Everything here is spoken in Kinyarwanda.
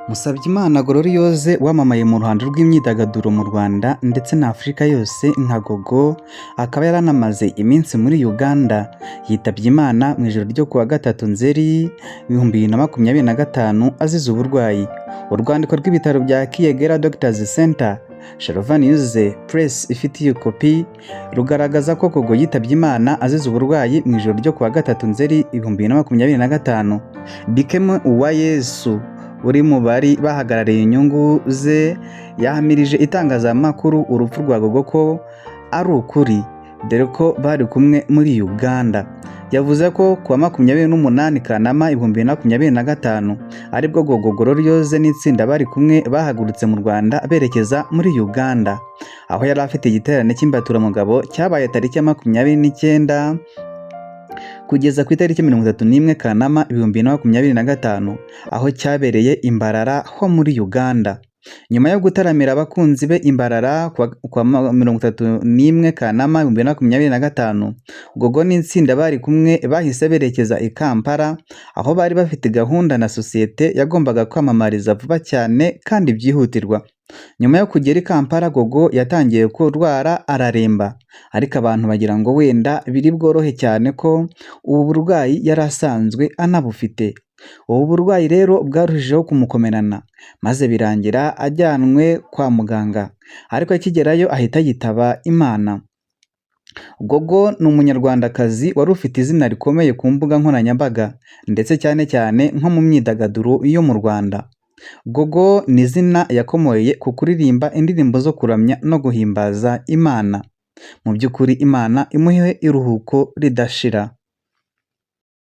Musabyimana Gloriose wamamaye mu ruhando rw'imyidagaduro mu Rwanda ndetse na Afurika yose nka Gogo, akaba yaranamaze iminsi muri Uganda, yitabye Imana mu ijoro ryo kuwa gatatu Nzeri 2025 azize uburwayi. Urwandiko rw'ibitaro bya Kyegera Doctors Center Shalova News Press ifitiye kopi rugaragaza ko Gogo yitabye Imana azize uburwayi mu ijoro ryo kuwa gatatu Nzeri 2025. Bikem Uwayesu uri mu bari bahagarariye inyungu ze yahamirije itangazamakuru urupfu rwa Gogo ko ari ukuri, dore ko bari kumwe muri Uganda. Yavuze ko kuwa 28 Kanama 2025 aribwo Gogo Gloriose n'itsinda bari kumwe bahagurutse mu Rwanda berekeza muri Uganda, aho yari afite igiterane cy'imbaturamugabo cyabaye tariki ya 29 kugeza ku itariki 31 Kanama 2025, aho cyabereye i Mbarara ho muri Uganda. Nyuma yo gutaramira abakunzi be i Mbarara kuwa 31 Kanama 2025, Gogo n'itsinda bari kumwe bahise berekeza i Kampala, aho bari bafite gahunda na sosiyete yagombaga kwamamariza vuba cyane kandi byihutirwa. Nyuma yo kugera i Kampala, Gogo yatangiye kurwara araremba, ariko abantu bagira ngo wenda biri bworohe cyane ko ubu burwayi yari asanzwe anabufite. Ubu burwayi rero bwarushijeho kumukomerana, maze birangira ajyanwe kwa muganga, ariko akigerayo ahita yitaba Imana. Gogo ni umunyarwandakazi wari ufite izina rikomeye ku mbuga nkoranyambaga ndetse cyane cyane nko mu myidagaduro yo mu Rwanda. Gogo ni izina yakomoye ku kuririmba indirimbo zo kuramya no guhimbaza Imana. Mu by'ukuri Imana imuhe iruhuko ridashira.